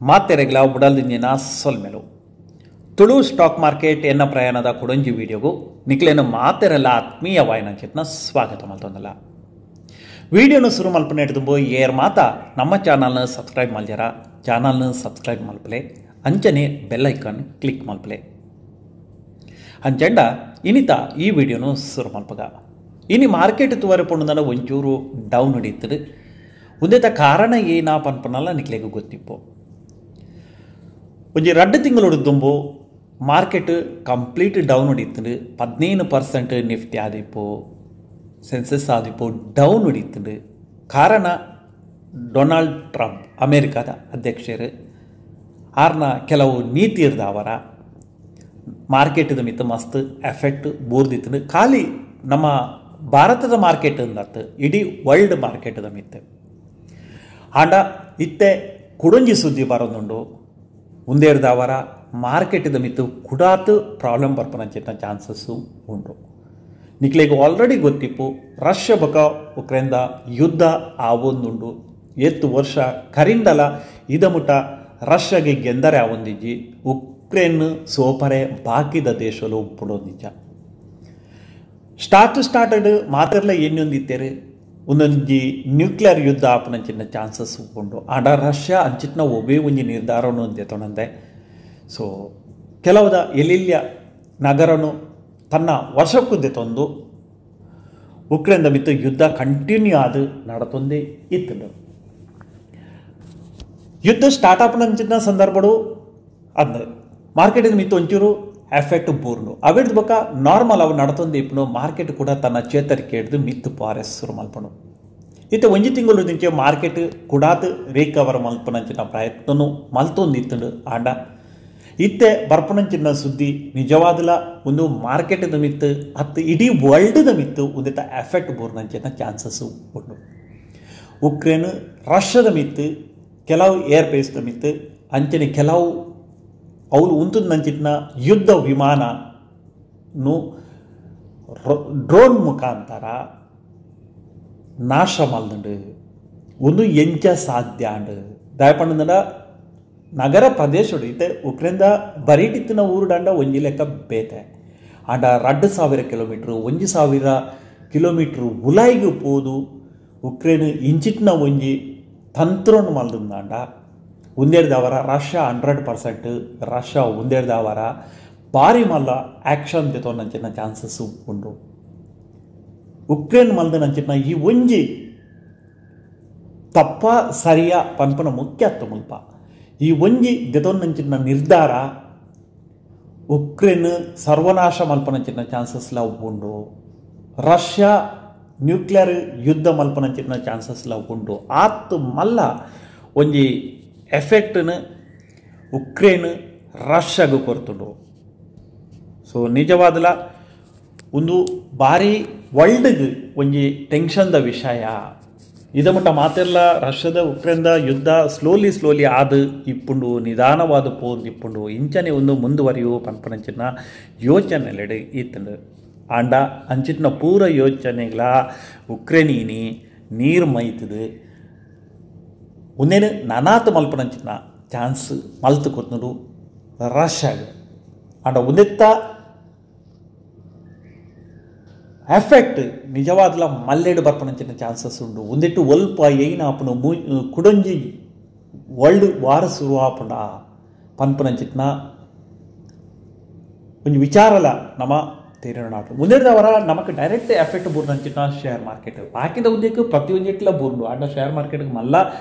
ಮಾತೆರೆಗ್ಲ ಉಡಲ್ದಿಂಜಿನ ಸೊಲ್ಮೆಲು Tulu stock market ಎನ್ನ ಪ್ರಯಾಣದ ಕೊಡೊಂಜಿ ವಿಡಿಯೋಗು ನಿಕ್ಲೇನು ಮಾತೆರೆಲ್ಲ ಆತ್ಮೀಯ ವಾಯನಂಚಿತ್ನ ಸ್ವಾಗತ ಮಲ್ತೊಂದಲ್ಲ. ವಿಡಿಯೋನು ಶುರು ಮಲ್ಪನೆ ಏರ್ ಮಾತ ನಮ್ಮ ಚಾನಲ್ನ ಸಬ್ಸ್ಕ್ರೈಬ್ ಮಲ್ಜರ ಚಾನಲ್ನ ಸಬ್ಸ್ಕ್ರೈಬ್ ಮಲ್ಪಲೆ ಅಂಚನೆ bell icon click ಮಲ್ಪಲೆ ಅಂಚೆಂಡ ಇನಿತ ಈ ವಿಡಿಯೋನು ಶುರು ಮಲ್ಪಗ. ಇನಿ ಮಾರ್ಕೆಟ್ ತುವರೆ ಪೊಣ್ಣುದಲ್ಲ ಒಂಚೂರು ಡೌನ್ ಹಿಡಿತದೆ. ಒಂದೇತ ಕಾರಣ ಏನಾ ಪನ್ಪನಲ್ಲ ನಿಕ್ಲೆಗ್ ಗೊತ್ತಿಪ್ಪು. ಒಂಜಿ ರಡ್ಡು ತಿಂಗಳು ದುಂಬು market complete down ಹೊಡಿತಂಡು 15% Nifty ಆದಿಪ್ಪು census ಆದಿಪ್ಪು down ಹೊಡಿತಂಡು. ಕಾರಣ ಡೊನಾಲ್ಡ್ ಟ್ರಂಪ್ ಅಮೇರಿಕಾದ ಅಧ್ಯಕ್ಷರು ಆರ್ನ ಕೆಲವು ನೀತಿ ಇರ್ದವರ ಮಾರ್ಕೆಟ್ದ ಮಿತ್ತ ಮಸ್ತ್ ಎಫೆಕ್ಟ್ ಬೋರ್ದಿತ್ತಂಡು. ಖಾಲಿ ನಮ್ಮ ಭಾರತದ ಮಾರ್ಕೆಟ್ ಅಂದತ್ತು ಇಡೀ ವರ್ಲ್ಡ್ ಮಾರ್ಕೆಟ್ದ ಮಿತ್ತ ಆಂಡ ಇತ್ತೆ ಕುಡೊಂಜಿ ಸುದ್ದಿ ಬರೋದುಂಡು. ಉಂದೇರ್ದವರ ಮಾರ್ಕೆಟ್ದ ಮಿತ್ತು ಕುಡಾತು ಪ್ರಾಬ್ಲಮ್ ಬರ್ಪನಂಚಿನ ಚಾನ್ಸಸ್ಸು ಉಂಟು. ನಿಕ್ಲೆಗ್ ಆಲ್ರೆಡಿ ಗೊತ್ತಿಪ್ಪು ರಷ್ಯಾ ಬೊಕ ಉಕ್ರೇನ್ದ ಯುದ್ಧ ಆವೊಂದುಂಡು. ಎತ್ತು ವರ್ಷ ಕರಿಂಡಲ ಇದಮುಟ ರಷ್ಯಾಗೆ ಗೆಂದರೆ ಆವೊಂದಿಜ್ಜಿ ಉಕ್ರೇನ್ ಸೋಪರೆ ಬಾಕಿದ ದೇಶಲು ಬುಡೊಂದಿಜ್ಜ. ಸ್ಟಾರ್ಟೆಡ್ ಮಾತೆರ್ಲ ಎಣ್ಣೊಂದಿತ್ತೇರು ಒಂದೊಂಜಿ ನ್ಯೂಕ್ಲಿಯರ್ ಯುದ್ಧ ಆಪನಂಚಿನ ಚಾನ್ಸಸ್ ಉಂಟು. ಆಂಡ ರಷ್ಯಾ ಅಂಚಿನ ಒಬ್ಬೇ ಒಂಜಿ ನಿರ್ಧಾರವನ್ನು ಹೊಂದೆ. ಸೊ ಕೆಲವದ ಎಲಿಲ್ಯ ನಗರನು ತನ್ನ ವರ್ಷಕ್ಕೂ ತಂದು ಉಕ್ರೇನ್ದ ಮಿತ್ತು ಯುದ್ಧ ಕಂಟಿನ್ಯೂ ಆದ ನಡತೊಂದೇ ಇತ್ತು. ಯುದ್ಧ ಸ್ಟಾರ್ಟ್ ಆಪನಂಚಿನ ಸಂದರ್ಭಡು ಅಂದ ಮಾರ್ಕೆಟಿನ ಮಿತ್ತು ಒಂಚೂರು ಎಫೆಕ್ಟ್ ಬೂರ್ನು ಅವಿಡ್ದ ಬೊಕ ನಾರ್ಮಲ್ ಅವು ನಡತೊಂದು ಇಪ್ಪನು ಮಾರ್ಕೆಟ್ ಕೂಡ ತನ್ನ ಚೇತರಿಕೆ ಹಿಡಿದು ಮಿತ್ತು ಪಾರೆ ಶುರು ಮಲ್ಪನು. ಇತ್ತೆ ಒಂಜಿ ತಿಂಗಳು ದಿಂಚೆ ಮಾರ್ಕೆಟ್ ಕುಡಾತ್ ರಿಕವರ್ ಮಲ್ಪನಂಚಿನ ಪ್ರಯತ್ನನು ಮಲ್ತೊಂದಿತ್ತಂಡು. ಆಂಡ ಇತ್ತೆ ಬರ್ಪನಂಚಿನ ಸುದ್ದಿ ನಿಜವಾದಲ ಒಂದು ಮಾರ್ಕೆಟ್ದ ಮಿತ್ತು ಅತ್ತು ಇಡೀ ವರ್ಲ್ಡ್ದ ಮಿತ್ತು ಒಂದಿತ್ತ ಎಫೆಕ್ಟ್ ಬೂರ್ನಂಚಿನ ಚಾನ್ಸಸ್ ಉಂಟು. ಉಕ್ರೇನ್ ರಷ್ಯಾದ ಮಿತ್ತು ಕೆಲವು ಏರ್ ಬೇಸ್ದ ಮಿತ್ತು ಅಂಚನೆ ಕೆಲವು ಅವಳು ಉಂತುದಂಚಿನ ಯುದ್ಧ ವಿಮಾನನು ಡ್ರೋನ್ ಮುಖಾಂತರ ನಾಶ ಮಲ್ದುಂಡು. ಒಂದು ಎಂಚ ಸಾಧ್ಯ ಅಂಡು ದಯಪಂಡ ನಗರ ಪ್ರದೇಶಡು ಇತ್ತೆ ಉಕ್ರೇನ್ದ ಬರೀಟಿತ್ತಿನ ಊರುಡಂಡ ಒಂಜಿ ಲೆಕ್ಕ ಬೇತೆ. ಆಂಡ 2000 ಕಿಲೋಮೀಟ್ರ್ 1000 ಕಿಲೋಮೀಟ್ರ್ ಉಲಾಯಿಗೆ ಪೋದು ಉಕ್ರೇನ್ ಇಂಚಿಟ್ನ ಒಂಜಿ ತಂತ್ರವನ್ನು ಮಲ್ದುಂದಾಂಡ ಒಂದೇರ್ದವರ ರಷ್ಯಾ 100% ರಷ್ಯಾ ಒಂದೇರ್ದವರ ಭಾರಿ ಮಲ್ಲ ಆ್ಯಕ್ಷನ್ ತೆತ್ತೊಂದಂಚಿನ ಚಾನ್ಸಸ್ ಉಂಟು. ಉಕ್ರೇನ್ ಮಲ್ದನಂಚಿನ ಈ ಒಂಜಿ ತಪ್ಪ ಸರಿಯ ಪನ್ಪನ ಮುಖ್ಯ ಮುಲ್ಪ ಈ ಒಂಜಿ ದೆತೊಂದಂಚಿನ ನಿರ್ಧಾರ ಉಕ್ರೇನ್ ಸರ್ವನಾಶ ಮಲ್ಪನಂಚಿನ ಚಾನ್ಸಸ್ಲ ಉಂಟು. ರಷ್ಯಾ ನ್ಯೂಕ್ಲಿಯರ್ ಯುದ್ಧ ಮಲ್ಪನಂಚಿನ ಚಾನ್ಸಸ್ಲ ಉಂಟು. ಆತ್ ಮಲ್ಲ ಒಂಜಿ ಎಫೆಕ್ಟ್ನು ಉಕ್ರೇನ್ ರಷ್ಯಾಗೂ ಕೊರ್ತುಂಡು. ಸೊ ನಿಜವಾದಲ ಒಂದು ಭಾರಿ ವರ್ಲ್ಡ್ಗೆ ಒಂಜಿ ಟೆನ್ಷನ್ದ ವಿಷಯ. ಇದ ಮಟ್ಟ ಮಾತೆಲ್ಲ ರಷ್ಯಾದ ಉಕ್ರೇನ್ದ ಯುದ್ಧ ಸ್ಲೋಲಿ ಸ್ಲೋಲಿ ಆದ ಇಪ್ಪುಂಡು ನಿಧಾನವಾದ ಪೋಂದು ಇಪ್ಪುಂಡು ಇಂಚನೆ ಒಂದು ಮುಂದುವರಿಯು ಪನ್ಪನಂಚಿನ ಯೋಚನೆಲೆಡೆ ಇತ್ತಂಡು. ಆಂಡ ಅಂಚಿನ ಪೂರ ಯೋಚನೆಗಳ ಉಕ್ರೇನೀನಿ ನೀರು ಮೈತದು ಒಂದೇನು ನನಾತು ಮಲ್ಪನಂಚಿನ ಚಾನ್ಸ್ ಮಲ್ತು ಕೊತ್ತುಂಡು ರಷ್ಯಾಗ. ಆಂಡ ಒಂದೆತ್ತ ಎಫೆಕ್ಟ್ ನಿಜವಾದಲ ಮಲ್ಲೆಡು ಬರ್ಪನಂಚಿನ ಚಾನ್ಸಸ್ ಉಂಡು. ಒಂದಿಟ್ಟು ಒಲ್ಪ ಏನ ಆಪುನು ಕುಡೊಂಜಿ ವರ್ಲ್ಡ್ ವಾರ್ ಶುರು ಆಪುಂಡ ಪನ್ಪನಂಚಿನ ಒಂಜಿ ವಿಚಾರಲ ನಮ್ಮ ತೇರಿನ ಮುಂದೆದವರ ನಮಕ್ ಡೈರೆಕ್ಟ್ ಎಫೆಕ್ಟ್ ಬೂರ್ನಂಚಿನ ಶೇರ್ ಮಾರ್ಕೆಟ್ ಬಾಕಿದ ಉದ್ದಕ್ಕೆ ಪ್ರತಿಯೊಂದಿಟ್ಲ ಬೂರ್ನು. ಆಂಡ ಶೇರ್ ಮಾರ್ಕೆಟ್ಗೆ ಮಲ್ಲ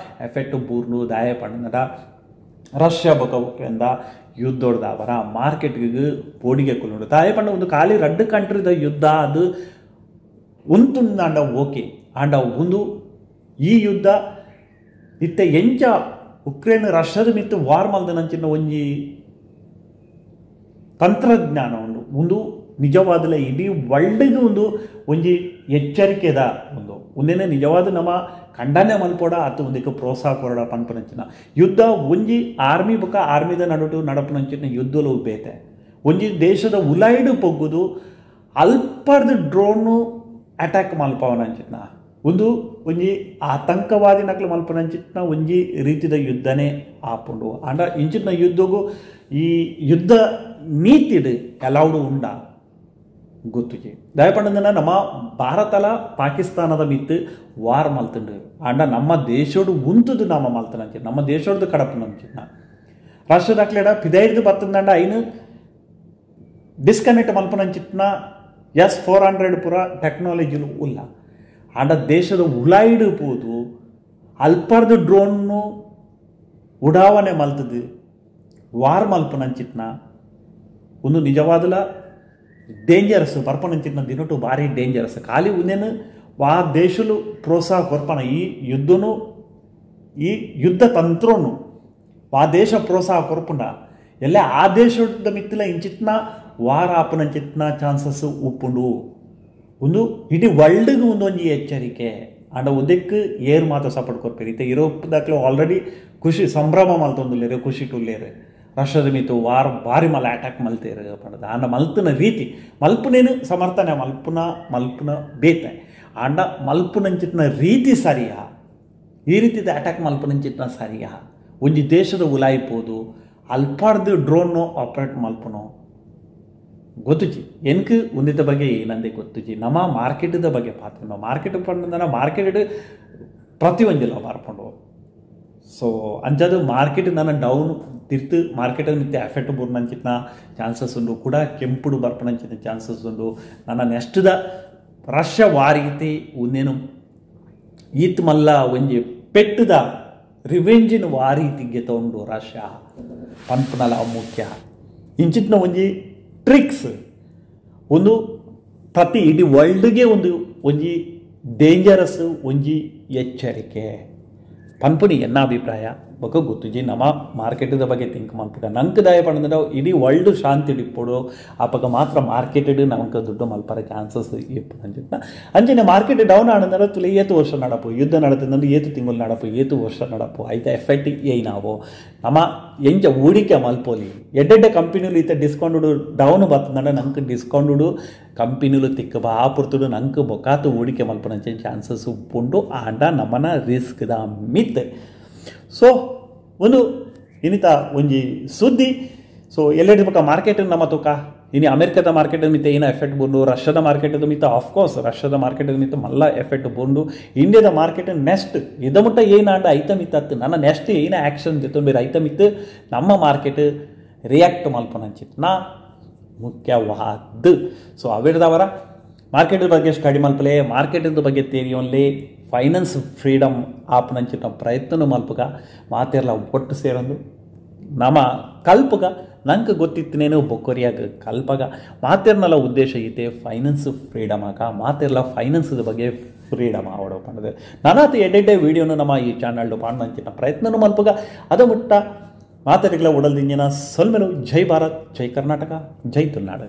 ಎಫೆಕ್ಟ್ ಬೂರ್ನು ದಾಯ ಪಂಡ ರಷ್ಯಾ ಬೊಕ ಉಕ್ರೇನ್ದ ಯುದ್ಧೋಡ್ದವರ ಮಾರ್ಕೆಟ್ಗೆ ಪೋಡಿಗೆ ಕೊಲ್ಲುಂಡು. ತಾಯೇ ಪಂಡ ಒಂದು ಖಾಲಿ ರಡ್ಡು ಕಂಟ್ರಿದ ಯುದ್ಧ ಅದು ಉಂತುಂದಾಂಡ ಓಕೆ. ಆಂಡ ಒಂದು ಈ ಯುದ್ಧ ಇತ್ತೆ ಎಂಚ ಉಕ್ರೇನ್ ರಷ್ಯಾದ ಮಿತ್ತು ವಾರ್ ಮಲ್ದನಂಚಿನ ಒಂಜಿ ತಂತ್ರಜ್ಞಾನ ಉಂಡು ಒಂದು ನಿಜವಾದಲ ಇಡೀ ವರ್ಲ್ಡ್ಗೆ ಒಂದು ಒಂಜಿ ಎಚ್ಚರಿಕೆದ ಒಂದು ಒಂದೇನೆ ನಿಜವಾದ ನಮ್ಮ ಖಂಡನೆ ಮಲ್ಪೋಡ ಅಥವಾ ಒಂದಕ್ಕೆ ಪ್ರೋತ್ಸಾಹ ಕೊರಡ ಪನ್ಪನಂಚಿನ ಯುದ್ಧ ಒಂಜಿ ಆರ್ಮಿ ಬೊಕ ಆರ್ಮಿದ ನಡುಟು ನಡಪನಂಚಿನ ಯುದ್ಧಲು ಬೇತೆ. ಒಂಜಿ ದೇಶದ ಉಲಾಯ್ಡು ಪೊಗ್ಗುದು ಅಲ್ಪರ್ದ ಡ್ರೋನು ಅಟ್ಯಾಕ್ ಮಲ್ಪವನಂಚಿನ ಒಂದು ಒಂಜಿ ಆತಂಕವಾದಿ ನಕಲು ಮಲ್ಪನಂಚಿತ್ನ ಒಂಜಿ ರೀತಿದ ಯುದ್ಧನೇ ಆಪುಂಡು. ಆಂಡ ಇಂಚಿನ ಯುದ್ಧಗೂ ಈ ಯುದ್ಧ ನೀತಿಡ್ ಅಲೌಡ್ ಉಂಡ ಗೊತ್ತುಜಿ. ದಯಪಂಡಂದನ ನಮ್ಮ ಭಾರತಲ ಪಾಕಿಸ್ತಾನದ ಮಿತ್ತು ವಾರ್ ಮಲ್ತುಂಡು. ಆಂಡ ನಮ್ಮ ದೇಶೋಡು ಉಂತುದು ನಮ್ಮ ಮಲ್ತನಂಚಿ ನಮ್ಮ ದೇಶೋಡ್ದು ಕಡಪನಂಚಿನ ರಾಷ್ಟ್ರದಾಕ್ಲೆಡ ಪಿದೈರ್ದು ಬತ್ತಂದಂಡ ಐನು ಡಿಸ್ಕನೆಕ್ಟ್ ಮಲ್ಪನಂಚಿತ್ನ S-400 ಪೂರ ಟೆಕ್ನಾಲಜಿಲು ಉಲ್ಲ. ಆಂಡ ದೇಶದ ಉಲಾಯಿಡು ಪೋದು ಅಲ್ಪರ್ದು ಡ್ರೋನ್ನು ಉಡಾವಣೆ ಮಲ್ತದು ವಾರ್ ಮಲ್ಪನಂಚಿತ್ನ ಒಂದು ನಿಜವಾದಲ ಡೇಂಜರಸ್ ಬರ್ಪನಂಚಿತ್ನ ದಿನಟು ಭಾರಿ ಡೇಂಜರಸ್. ಖಾಲಿ ಉಂದೇನು ವಾ ದೇಶಲು ಪ್ರೋತ್ಸಾಹ ಕೊರ್ಪನ ಈ ಯುದ್ಧನು ಈ ಯುದ್ಧ ತಂತ್ರನು ವಾ ದೇಶ ಪ್ರೋತ್ಸಾಹ ಕೊರ್ಪುಂಡ ಎಲ್ಲ ಆ ದೇಶದ ಮಿತ್ತಿಲ ಇಂಚಿತ್ನ ವಾರ ಆಪನಂಚಿತ್ನ ಚಾನ್ಸಸ್ ಉಪ್ಪುಂಡು. ಒಂದು ಇಡೀ ವರ್ಲ್ಡ್ಗೆ ಒಂದೊಂದು ಎಚ್ಚರಿಕೆ. ಆಂಡ ಉದಕ್ಕೆ ಏರ್ ಮಾತ್ರ ಸಪೋರ್ಟ್ ಕೊರ್ಪೇರು. ಇತ್ತೆ ಯುರೋಪ್ ದಾಖಲೆ ಆಲ್ರೆಡಿ ಖುಷಿ ಸಂಭ್ರಮ ಮಲ್ತೊಂದುಲ್ಲೇರು ಖುಷಿ ಟುಲ್ಲೇರು ರಷ್ಯಾದ ಮೀತು ವಾರ ಭಾರಿ ಮಲ್ಲ ಅಟ್ಯಾಕ್ ಮಲ್ತೇರು ಪಂಡದ. ಆಂಡ ಮಲ್ತನ ರೀತಿ ಮಲ್ಪುನೇನು ಸಮರ್ಥನೆ ಮಲ್ಪುನ ಮಲ್ಪುನ ಬೇತೆ. ಆಂಡ ಮಲ್ಪುನಂಚಿತ್ನ ರೀತಿ ಸರಿಯಾ, ಈ ರೀತಿದ ಅಟ್ಯಾಕ್ ಮಲ್ಪುನಂಚಿತ್ನ ಸರಿಯಾ, ಒಂಜಿ ದೇಶದ ಉಲಾಯಿಪೋದು ಅಲ್ಪಾರ್ದು ಡ್ರೋನ್ನು ಆಪ್ರೇಟ್ ಮಲ್ಪುನೋ ಗೊತ್ತುಜಿ. ಎನ್ಕ್ ಉಂದಿತ ಬಗ್ಗೆ ಏನಂದೆ ಗೊತ್ತುಜಿ. ನಮ್ಮ ಮಾರ್ಕೆಟ್ದ ಬಗ್ಗೆ ಪಾತ್ರ ಮಾರ್ಕೆಟ್ ಪಂಡಂದನ ಮಾರ್ಕೆಟ್ ಪ್ರತಿಯೊಂದಿಲ್ಲ ಮಾರ್ಕೊಂಡು. ಸೊ ಅಂಚದು ಮಾರ್ಕೆಟ್ ನನ್ನ ಡೌನ್ ತಿರ್ತು ಮಾರ್ಕೆಟ್ ಮಿತ್ತೆ ಎಫೆಕ್ಟ್ ಬೂರ್ನಂಚಿತ್ನ ಚಾನ್ಸಸ್ ಉಂಡು, ಕೂಡ ಕೆಂಪುಡು ಬರ್ಪನಂಚಿನ ಚಾನ್ಸಸ್ ಉಂಡು. ನನ್ನ ನೆಕ್ಸ್ಟ್ದ ರಷ್ಯಾ ವಾರೀತಿ ಒಂದೇನು ಈತ್ ಮಲ್ಲ ಒಂಜಿ ಪೆಟ್ಟದ ರಿವೆಂಜಿನ ವಾರೀತಿಗೆ ತಗೊಂಡು ರಷ್ಯಾ ಪನ್ಪುನಲ ಮುಖ್ಯ. ಇಂಚಿತ್ನ ಒಂಜಿ ಟ್ರಿಕ್ಸ್ ಒಂದು ಪ್ರತಿ ಇಡೀ ವರ್ಲ್ಡ್ಗೆ ಒಂದು ಒಂಜಿ ಡೇಂಜರಸ್ ಒಂಜಿ ಎಚ್ಚರಿಕೆ ಪನ್ಪುನಿ ಎನ್ನ ಅಭಿಪ್ರಾಯ. ಬೊಕ ಗೊತ್ತುಜಿ ನಮ್ಮ ಮಾರ್ಕೆಟ್ದ ಬಗ್ಗೆ ಥಿಂಕ್ ಮಲ್ಪುಗ ನಂಕ್ ದಾಯ ಪಂಡಂದ್ರೆ ಇಡೀ ವರ್ಲ್ಡ್ ಶಾಂತಿ ಇಪ್ಪೊಡು ಅಪಗ ಮಾತ್ರ ಮಾರ್ಕೆಟ್ ನಮಕ್ ದುಡ್ಡು ಮಲ್ಪರ ಚಾನ್ಸಸ್ ಇಪ್ಪು ಅಂಚಿನ. ಅಂಚನೆ ಮಾರ್ಕೆಟ್ ಡೌನ್ ಆನಂದ್ರೆ ತುಲೆ ಏತು ವರ್ಷ ನಡಪು ಯುದ್ಧ ನಡತಂದ್ರೆ ಏತು ತಿಂಗಳು ನಡಪು ಏತು ವರ್ಷ ನಡಪು ಐತ ಎಫೆಕ್ಟ್ ಏನಾವು ನಮ್ಮ ಎಂಚ ಹೂಡಿಕೆ ಮಲ್ಪೋಲಿ. ಎಡ್ಡೆಡ್ಡೆ ಕಂಪನಿಲು ಈತ ಡಿಸ್ಕೌಂಟ್ ಡೌನ್ ಬರ್ತದಂಡ ನಂಗೆ ಡಿಸ್ಕೌಂಟ್ ಕಂಪನಿಲು ತಿಕ್ಕ ಆ ಪುರ್ತುಡು ನಂಗೆ ಬೊಕಾತು ಹೂಡಿಕೆ ಮಲ್ಪನಂಚೆ ಚಾನ್ಸಸ್ ಉಪ್ಪುಂಡು. ಆಂಡ ನಮ್ಮನ risk the myth. So ಒಂದು ಇನ್ನಿತ ಒಂಜಿ ಸುದ್ದಿ. ಸೊ ಎಲ್ಲೆಡೆ ಪಕ್ಕ ಮಾರ್ಕೆಟ್ ನಮ್ಮ ತೂಕ ಇನ್ನು ಅಮೆರಿಕದ ಮಾರ್ಕೆಟ್ ಮಿತ್ತ ಏನೋ ಎಫೆಕ್ಟ್ ಬಂದು, ರಷ್ಯಾದ ಮಾರ್ಕೆಟ್ ಮಿತ್ತ ಆಫ್ಕೋರ್ಸ್ ರಷ್ಯಾದ ಮಾರ್ಕೆಟ್ ಮಿತ್ತ ಮಲ್ಲ ಎಫೆಕ್ಟ್ ಬಂದು, ಇಂಡಿಯಾದ ಮಾರ್ಕೆಟ್ ನೆಕ್ಸ್ಟ್ ಇದ ಮುಟ್ಟ ಏನಾಂಡ ಐಟಮ್ ಇತ್ತು ನನ್ನ ನೆಕ್ಸ್ಟ್ ಏನ ಆ್ಯಕ್ಷನ್ ಜೊತೆ ಐಟಮ್ ಇತ್ತು ನಮ್ಮ ಮಾರ್ಕೆಟ್ ರಿಯಾಕ್ಟ್ ಮಲ್ಪನಂಚಿತ್ನ ಮುಖ್ಯವಾದ. ಸೊ ಅವಿರ್ದವರ ಮಾರ್ಕೆಟ್ ಬಗ್ಗೆ ಸ್ಟಡಿ ಮಲ್ಪಲೆ, ಮಾರ್ಕೆಟ್ ಬಗ್ಗೆ ತೇರಿಯೋನ್ಲಿ ಫೈನಾನ್ಸ್ ಫ್ರೀಡಮ್ ಆಪನಂಚಿನ ಪ್ರಯತ್ನ ಮಲ್ಪಗ ಮಾತೆಲ್ಲ ಒಟ್ಟು ಸೇರೊಂದು ನಮ್ಮ ಕಲ್ಪಗ ನಂಗೆ ಗೊತ್ತಿತ್ತನೇನು ಬೊಕ್ಕೊರಿಯಾಗ ಕಲ್ಪಗ ಮಾತೆರ್ನಲ್ಲ ಉದ್ದೇಶ ಐತೆ ಫೈನಾನ್ಸ್ ಫ್ರೀಡಮ್ ಆಗ ಮಾತೆರ್ಲ ಫೈನಾನ್ಸ್ದ ಬಗ್ಗೆ ಫ್ರೀಡಮ್ ಆವಡೋ ಪಂಡದು. ನಾನಾತ ಎಡ್ಡೆಡ್ಡೆ ವೀಡಿಯೋನು ನಮ್ಮ ಈ ಚಾನಲ್ಡು ಪಾಂಡಂಚಿನ ಪ್ರಯತ್ನನು ಮಲ್ಪಗ ಅದ ಮುಟ್ಟ ಮಾತೆರಿಗಳ ಉಡಲ್ದಿಂಜಿನ ಸೊಲ್ಮೆಲು. ಜೈ ಭಾರತ್, ಜೈ ಕರ್ನಾಟಕ, ಜೈ ತುಳುನಾಡು.